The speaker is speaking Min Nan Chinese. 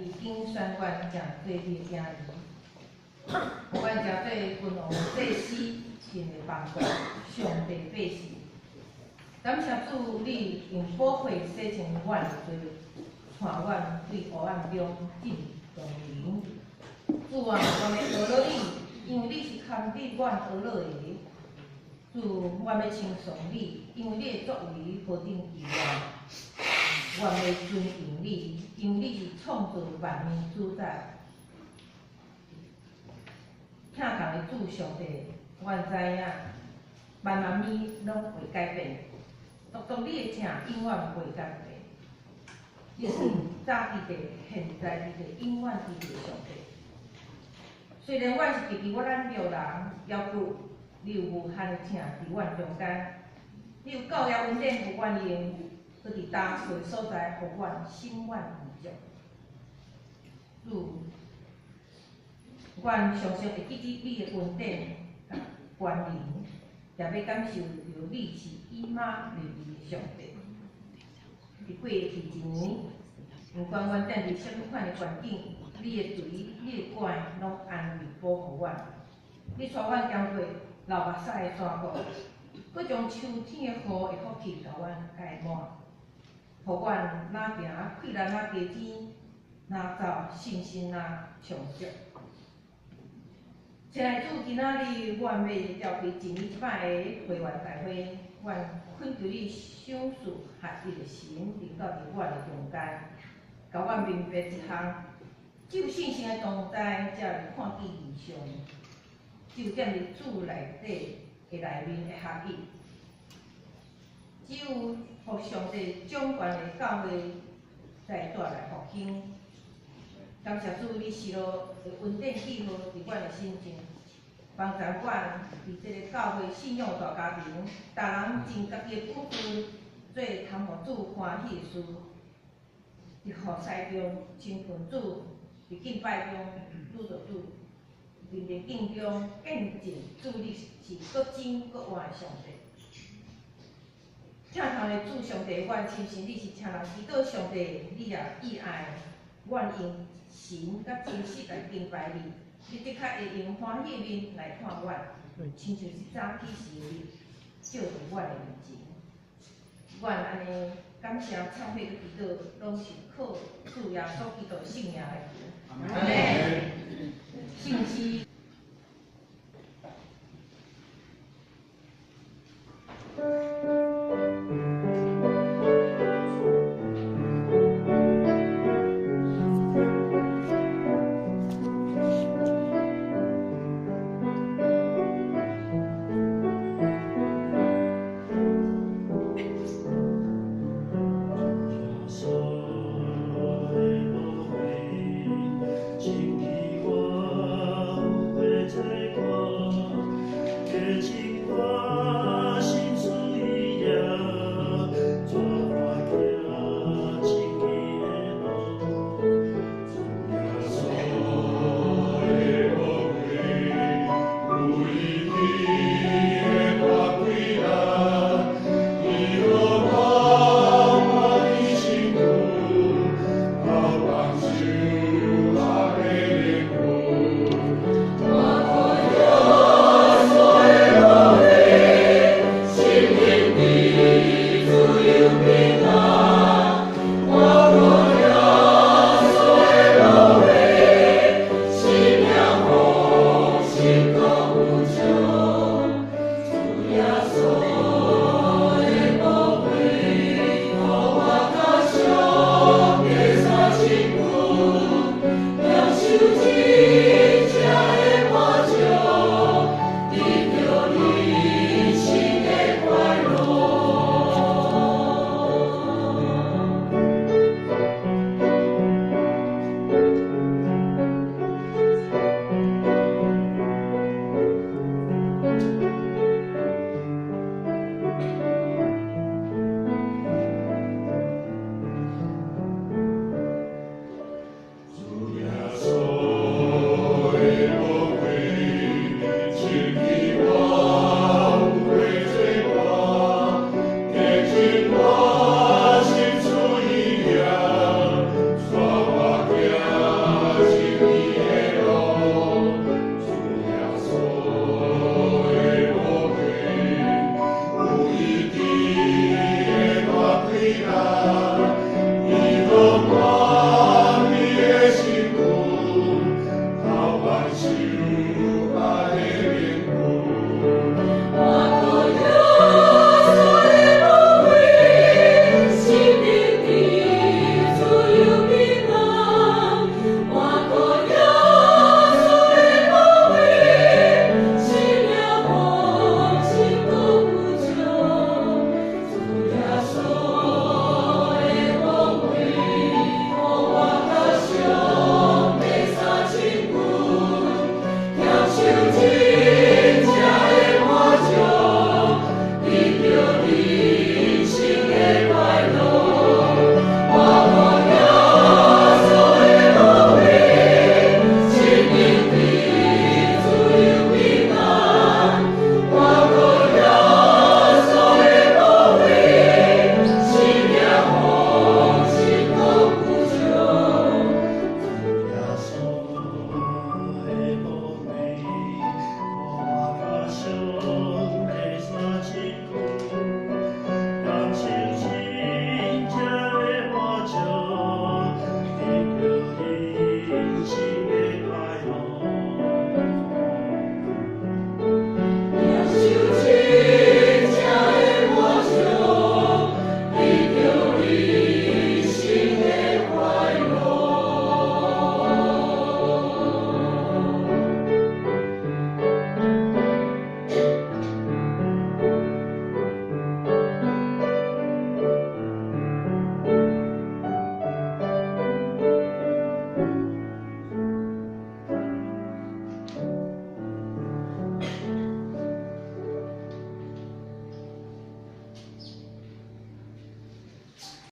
已經選阮成做你的囝兒，予阮成做君王祭司，神的邦國，上帝百姓。感謝主，你用寶血洗淨阮的罪，帶阮對黑暗中進入光明。主啊，我欲呵咾你，因為你是堪得阮呵咾的。主，我欲稱頌你，因為你的作為何等奇妙。我欲尊榮你，因為你是創造萬物主宰。疼痛的主上帝，阮知影萬萬物攏會改變，獨獨你的疼永遠袂改變。你是早佇地，現在佇地，永遠佇地上帝。雖然阮是極其軟弱人，猶閣你有無限的疼佇阮中間，你有夠額恩典予阮用，閣佇焦渴的所在，予阮心滿意足。主，阮常常會記得你的恩典佮關憐，也欲感受著你是以馬內利的上帝。佇過去一年，毋管阮踮佇啥物款的環境，你的錘、你的拐攏安慰保護阮。你帶阮經過流目屎的山谷，閣將秋天的雨的福氣共阮蓋滿，予阮若行困難若加添，若走信心若充足。親愛主，今仔日阮欲召開一年一擺的會員大會，阮懇求你賞賜合一的神臨到佇阮的中間，共阮明白一項，只有信心的同在，才會看見異象；只有踮佇主內底的內面的合一，只有予上帝掌權的教會才會帶來復興。感謝主，你施落的恩典記號佇阮的心中，幫助阮佇這个教會信仰大家庭，逐人盡家己的本分，做通予主歡喜的事。佇服侍中親近主，佇敬拜中拄著主，佇逆境中見證主你是閣真閣活的上帝。疼痛的主上帝，阮深信你是聽人祈禱上帝，你也喜愛阮用神佮真實來敬拜你，你的確會用歡喜面來看阮，親像是早起時的日，照佇阮的面前。阮按呢感謝懺悔佮祈禱，攏是靠主耶穌基督的聖名來求。阿門。聖詩。耶穌的寶血，清洗我污穢罪過，潔淨。